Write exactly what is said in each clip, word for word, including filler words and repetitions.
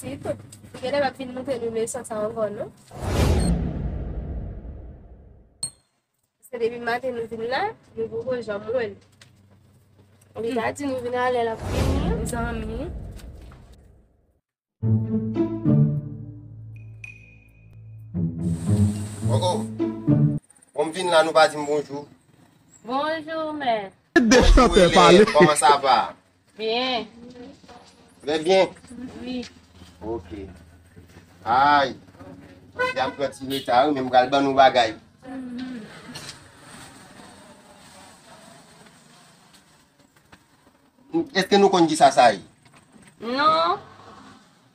pitit. Ou genlè p ap vin montre nou leson sa ankò, non? Paske depi maten nou vin la, nou poko janm wè l. Li ta di nou vin alè l ap vini. Mezanmi. Oh, oh. Bon, m vin la, nou pa di m bonjou. Bonjou, mèt. Bonjou, Hélène. Kòman sa va? Byen. Trè byen? Wi. Ok. Ay. Jodi a m pran ti reta, wi, men m pral ban nou bagay. Èske nou konn kisa sa ye? Non.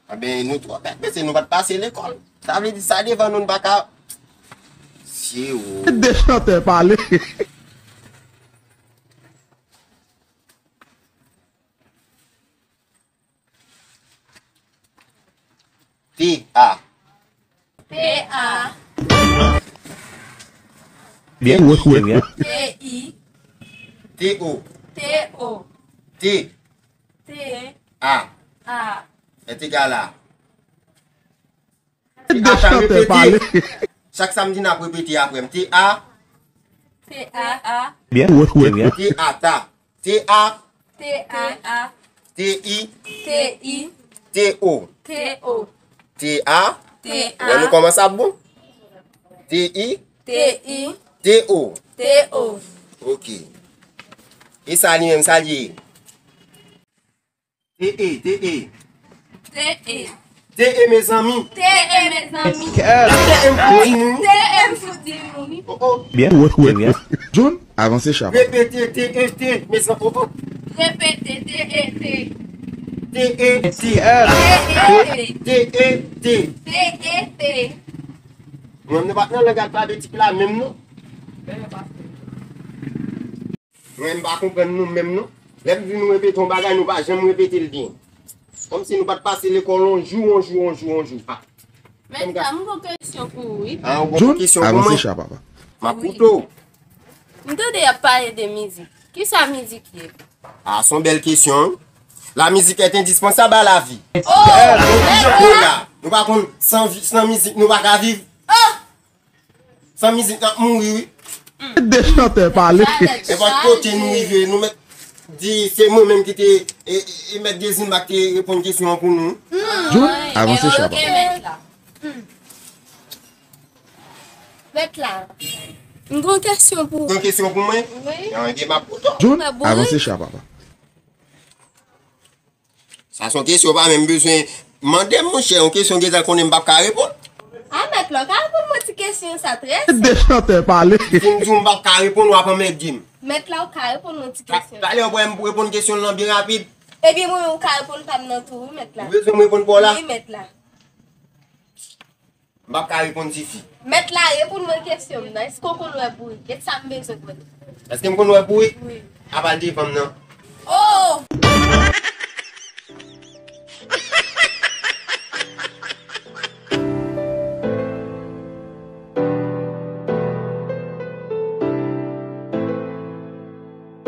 Anben, nou twò bèt, mesye, nou pa t pase lekòl. Sa vle di sa devan nou, nou pa ka. Mesye, o. Kite de chantè pale. T A. T A. Byen, wi, wi, wi. T I. T O. T O. T. T. A. A. Èt egal a. Kite de chantè pale. Chak samdi n ap repete apre m. T A. T A. Byen, wi, wi, wi. T A, ta. T A. T A. T I. T I. T O. T O. T A. T A. Wè, nou kòmanse ap bon. T I. T I. T O. T O. Ok. E sa li menm, sa li ye? T E, T E. T E. T E, mezanmi. T E, mezanmi. T E m pou di nou. T E m pou di nou. Oh, oh. Byen, wi, wi, wi. Jun, avanse chapa. Repete, T E, T, mezanmi. Oh, oh. Repete, T E, T. T E, T. T E, T. T E, T. T E, T. Mwen, nou pa t nan lang alfabetik la menm, non. Mwen, m pa konprann nou menm, non. Lè m di nou repete yon bagay, nou pa janm repete l byen. Kòmsi nou pa t pase lekòl yon jou, yon jou, yon jou, yon jou. Pa. Mèt la, m gon kesyon pou ou, wi. Ah, ou gon kesyon pou mwen? Avanse chapa, papa. M ap koute w. M tande y ap pale de mizik. Kisa mizik ye? Ah, se yon bèl kesyon, wi. La musique est indispensable à la vie. Oh! Nou la. Nou pa konn san vi-, san mizik, nou pa ka viv. Oh! San mizik, n ap mouri, wi. De chantè pale. Nenpòt kote nou rive, nou mèt di se mwen menm ki te, e, e, e mèt Dezimba ki te reponn kesyon an pou nou. Jun, avanse chapa. Mèt la, m gon kesyon pou ou. Gon kesyon pou mwen? Wi. Ebyen, m ap koute w. Jun, avanse chapa, papa. Sa se yon kesyon, w pa menm bezwen mande m, monchè. Yon kesyon gentan konnen m p ap ka reponn. A, mèt la, w ka reponn mwen ti kesyon sa, trè senp. De chantè pale. Si m di w m p ap ka reponn, w ap anmède m. Mèt la, w ka reponn mwen ti kesyon. Talè w wè m reponn kesyon lan byen rapid. Ebyen, mwen menm, w ka reponn pa m nan tou, wi, mèt la. Ou bezwen m reponn pa w la? Wi, mèt la. M p ap ka reponn tifi. Mèt la, reponn mwen kesyon m nan. Èske w konn wè bourik? E sa m bezwen konnen. Èske m konn wè bourik? Wi. Apa l devan m nan? Oh!